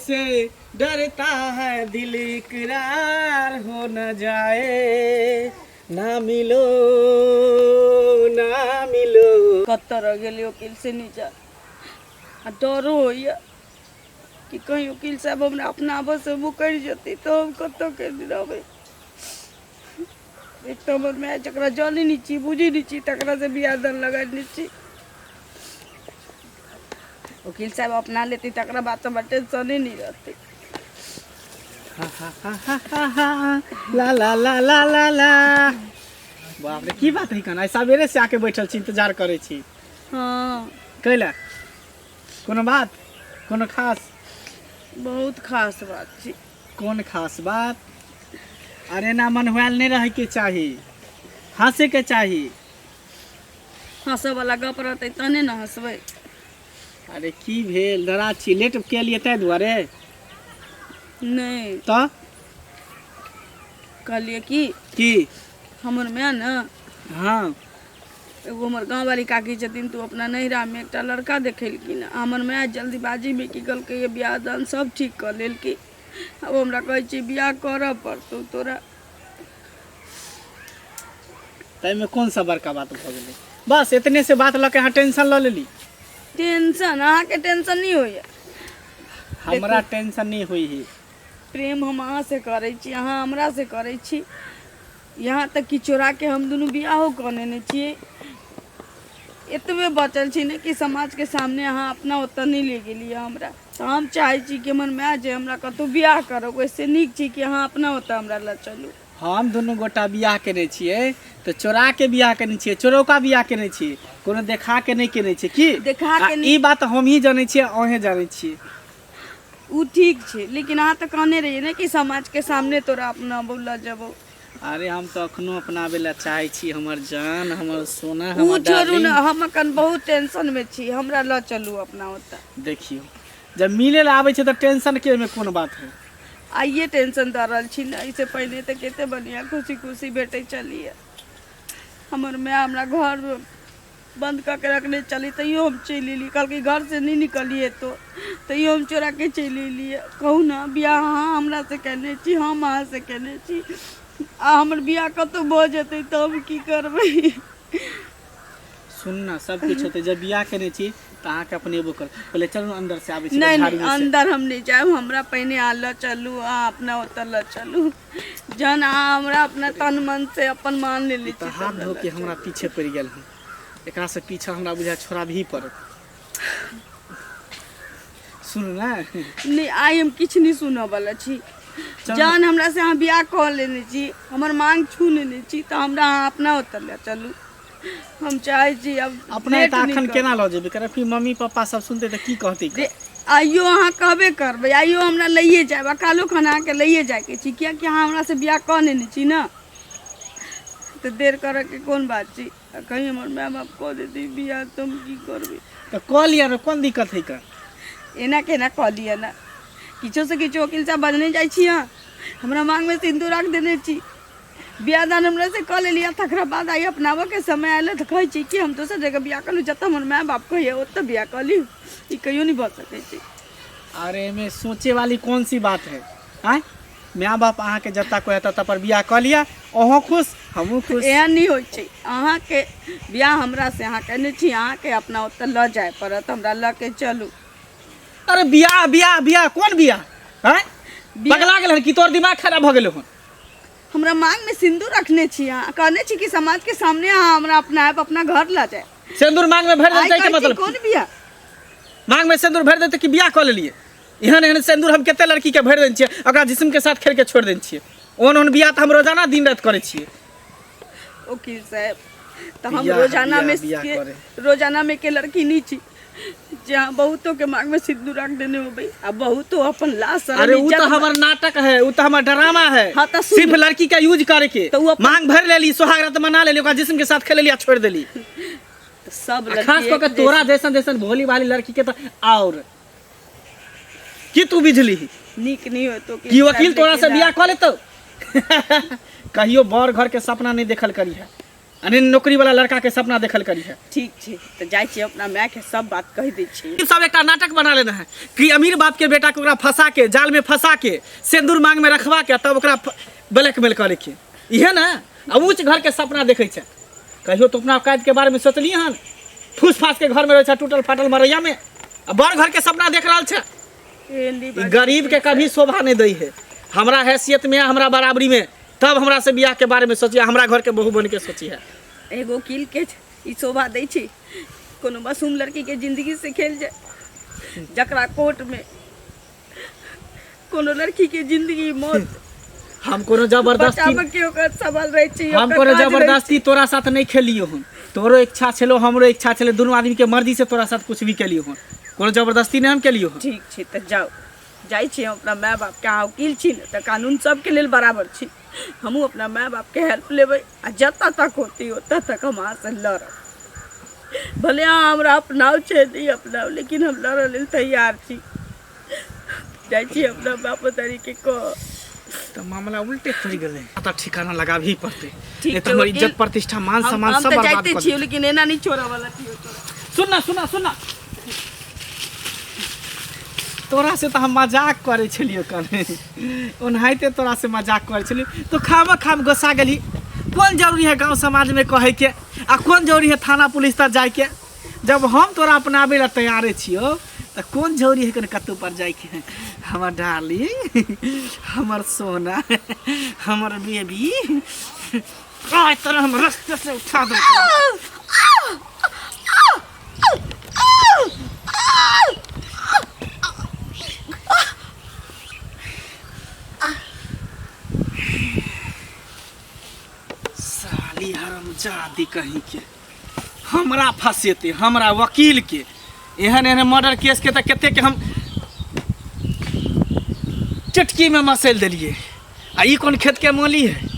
तुमसे डरता है दिल इकरार हो न जाए, ना मिलो ना मिलो। कतऽ रह गेली वकील से नीचा आ डरो होइए कि कहीं वकील साहब हमरा अपनाबऽ से मुकरि जेतै तऽ हम कतऽ के रहबै। एक तऽ हमर माय जकरा जानै नहि छी बुझै नहि छी तकरा से बियाह दान लगेने छी। वकील साहब अपना लेती तकरा बाद तऽ हमरा टेंशने नहि रहतै। ला ला ला ला ला ला। बाप रे, की बात है कन आइ सवेरे से आके बैठल छी, इंतजार करै छी। हाँ। कैला कोनो बात, कोनो खास? बहुत खास बात छी। कोन खास बात? अरे ना मन हुआल नहीं रहे के चाही, हंसे के चाही। हंसऽ वाला गप रहतै तहने ने हंसबै। अरे की भेल, नाराज छी? लेट के लिए ताहि दुआरे? नहि। तऽ कहलियै की की हमर माय ने, हाँ, एगो हमर गाँववाली काकी छथिन, तऽ ओ अपना नैहरामे एकटा लड़का देखेलखिन। हमर माय जल्दीबाजीमे की केलकै, बियाह दान सब ठीक कऽ लेलकै। आब हमरा कहै छै बियाह करऽ पड़तौ तोरा। ताहिमे कोन सा बड़का बात भऽ गेलै? बस एतने से बात लऽ के अहाँ टेंशन लऽ लेली। टेंशन? अहाँके टेंशन नहि होइए? हमरा टेंशन नहीं हुई है। प्रेम हम अहाँसँ करै छी, अहाँ हमरासँ करै छी, यहाँ तक कि चोराके हम दुनू बियाहो कऽ लेने छियै। एतबे बचल छी ने कि समाजके सामने अहाँ अपना ओतऽ नहि ले गेलियै हमरा। तऽ हम चाहै छी कि हमर माय जे हमरा कतहु बियाह करब, ओहिसँ नीक छी कि अहाँ अपना ओतऽ हमरा लऽ चलू। हम दुनू गोटा बियाह केने छियै तऽ चोरा के बियाह केने छियै, चोरौका बियाह केने छियै, कोनो देखा के नहि केने छियै। की देखा के? ई बात हम ही जानै छियै, अहें जानै छियै। ओ ठीक छै, लेकिन अहाँ तऽ कहने रहियै ने कि समाजके सामने तोरा अपना लऽ जेबौ। अरे हम तऽ अखनो अपनाबै लए चाहै छी, हमर जान, हमर सोना, ओ हमर छोड़ू ने। डार्लिंग। हम अखन बहुत टेंशनमे छी, हमरा लऽ चलू अपना ओतऽ। देखियौ, जब मिले लए आबै छै तऽ टेंशन के एहिमे कोन बात है? आइए टेंशन दऽ रहल छी ने, एहिसँ पहिने तऽ कते बढ़िआँ खुशी खुशी भेटै छलियै। हमर माय हमरा घरमे बंद कऽ के रखने छली, तैयो हम चलि एलियै। कहलकै घरसँ नहि निकलियै तो, तैयो हम चोराके चलि एलियै। कहू ने, बियाह अहाँ हमरासँ केने छी, हम अहाँसँ केने छी, आ हमर बियाह कतहु भऽ जेतै तऽ हम की करबै? सुन ना, सब किछु होतै। जब बियाह केने छी तऽ अहाँके अपनेबो कर। पहिले चलू ने, अंदर से आबै छी। नहि झाड़ू नहि से अंदर हम नहि जायब। हमरा पहिने अहाँ लऽ चलू, अहाँ अपना ओतऽ लऽ चलू। जहन अहाँ हमरा अपना तन मन से अपन मान लेने तऽ छी हाथ तब धो लऽ के हमरा चलू। पीछे पड़ि गेल हन। एकरा से पीछा हमरा बुझा छोड़ा भी पड़त। सुन ने। नहि, आइ हम किछु नहि सुनऽ वाला छी। चल। जहन हमरा से अहाँ बियाह कऽ लेने छी, हमर मांग छू लेने छी, तऽ हमरा अहाँ अपना ओतऽ लऽ चलू। हम चाहै छी आब अपना लेट तऽ नहि अखन करू। केना लऽ जेबै? कर फिर मम्मी पापा सब सुनते तऽ की कहतै? जे आइयो अहाँ कहबे करबै, आइयो हमरा लैए जायब आ काल्हो खन अहाँके लैए जायके छी, कियाकि अहाँ हमरा से बियाह कऽ लेने छी ने, तऽ देर करऽके कोन बात छै? आ कहीं हमर माय बाप कऽ देतै बियाह तऽ हम की करबै? तऽ कऽ लिअ ने, कोन दिक्कत है का? एना केना कऽ लिअ ने? किछो से किछो वकील साहब बजने जाइ छी। अहाँ हमरा मांगमे सिन्दूर राख देने छी, बियाह दान हमरा से कऽ लेलियै, तकरा बाद आइ अपनाबऽके समय आयल तऽ कहै छी कि हम दोसर जगह बियाह कऽ लू, जतऽ हमर माय बाप कहैए ओतऽ बियाह कऽ ली। ई कहियो नहि भऽ सकै छै। अरे एहिमे सोचे वाली कौन सी बात है? आँय, माय बाप अहाँके जतऽ कहत ततऽ पर बियाह कऽ लिअ। अहूँ खुश, हमहूँ खुश। एहन नहि होइ छै। अहाँके बियाह हमरा से अहाँ केने छी, अहाँके अपना ओतऽ लऽ जाय पड़त। हमरा लऽ के चलू। अरे बियाह बियाह बियाह, कोन बियाह? आँय, पगला गेल हन कि? तोहर दिमाग खराब भऽ गेल हन? हमरा मांग में सिंदूर रखने छी, अहाँ कहने छी कि समाज के सामने अहाँ हमरा अपनायब, अपना घर लऽ जाय। सिन्दूर मांग में भरि आइ देतै के कहै छी मतलब? कोन बियाह? मांग में सिन्दूर भरि देतै कि बियाह कऽ लेलियै? एहन एहन सिन्दूर हम कते लड़की के भरि देने छियै, ओकरा जिस्म के साथ खेल के छोड़ि देने छियै। ओहन ओहन बियाह तऽ हम रोजाना दिन राति करै छियै। वकील साहब, तऽ हम बियाह, रोजाना में बियाह, बियाह के करे। रोजाना में के लड़की नहीं छी जे अहाँ बहुतो के मांग में सिंदूर रख देने होबै आ बहुतो अपन लाज शरम अरे उ इज्जत तो हमर नाटक है, उ तो हमर ड्रामा है। हाँ, तऽ सुन। सिर्फ लड़की का यूज करके तऽ उ अपन- मांग भर लेली, सोहाग रात मना लेली, ओकरा जिस्म के साथ खेल लेली आ छोड़ देली। तऽ सब आ लड़की खास कऽ के एक तोरा जैसन जैसन भोली भाली लड़की के तऽ और की तू बिजली जैसे नीक नहीं होतो। कि वकील तोरा से बियाह कऽ लेतौ? कहियो बड़ घर के सपना नहीं देखल करी है। आ नहि नौकरी वाला लड़का के सपना देखल करी है। ठीक छै, तऽ जाइ छी, अपना मायके सब बात कहि दै छी। ई सब एकटा नाटक बना लेने है कि अमीर बाप के बेटा के ओकरा फंसा के, जाल में फंसा के, सिंदूर मांग में रखवा के, तब ओकरा ब्लैकमेल करे के, इहे ना। आ ऊंच घर के सपना देखै छै। कहियो तो अपना औकात के बारे में सोचलियै हन? फूस फास के घर में रहै छै, टूटल फाटल मरैया में, आ बड़ घर के सपना देख रहल छै। एहन ई गरीब के कभी शोभा नहीं दै है। हमरा हैसियत में, हमरा बराबरी में तब हमरा से बियाह के बारे में सोचिए, हमरा घर के बहू बन के सोचिए। एगो वकील के ई शोभा दै छै कोनो मासूम लड़की के जिंदगी से खेल जाए, जकरा कोर्ट में कोनो लड़की के जिंदगी मौत हम कोनो जबरदस्ती बचाबऽ के ओकर सवाल रहै छै, हम ओकर कोनो काज रहै छै। जबरदस्ती तोरा साथ नहीं खेलियो हन। तोरो इच्छा छलो, हमरो इच्छा छले, दुनू आदमी के मर्जी से तोरा साथ कुछ भी केलियो हन, कोनो जबरदस्ती नहीं हम केलियो हन। ठीक छै, तऽ जाउ, जाइ छी हम अपना माय बापके। अहाँ वकील छी ने, तऽ कानून सबके लेल बराबर छै। हमहूँ अपना माय बापके हेल्प लेबै आ जतऽ तक होतै ओतऽ तक हम अहाँसँ लड़ब। भले अहाँ हमरा अपनाउ छै नहि अपनाउ, लेकिन हम लड़ऽ लेल तैयार छी। जाइ छी अपना बाप दादीके कह। तऽ मामला उल्टे चलि गेलै, तऽ ठिकाना लगाबही पड़तै। ठीक नहीं तऽ छै, हमर वकील। इज्जत प्रतिष्ठा मान हम सम्मान हम सब तऽ बर्बाद जाइते कऽ छियै, देतै। लेकिन एना नहि छोड़ऽ वाला छियौ तोरा। सुन ना, सुन ना, सुन ना, तोरा से तऽ हम मजाक करै छलियौ कने, ओनाहिते तोरा से मजाक करै छलियौ, तो खामा खाम गोसा गेली। कोन जरूरी है गाँव समाजमे कहैके, आ कोन जरूरी है थाना पुलिस तक जाइके? जब हम तोरा अपनाबै लए तैयारे छियौ तऽ कोन जरूरी है कने कतहु पर जाइके? हमर डार्लिंग, हमर सोना, हमर बेबी, आइ तोरा हम रस्ते से उठा देब। साली हरामजादी कहीं के, हमरा फंसेते हमरा वकील के। एहन एहन मर्डर केस के तऽ कते के हम चटकी में मसैल देलिए, आ ई कोन खेत के माली है?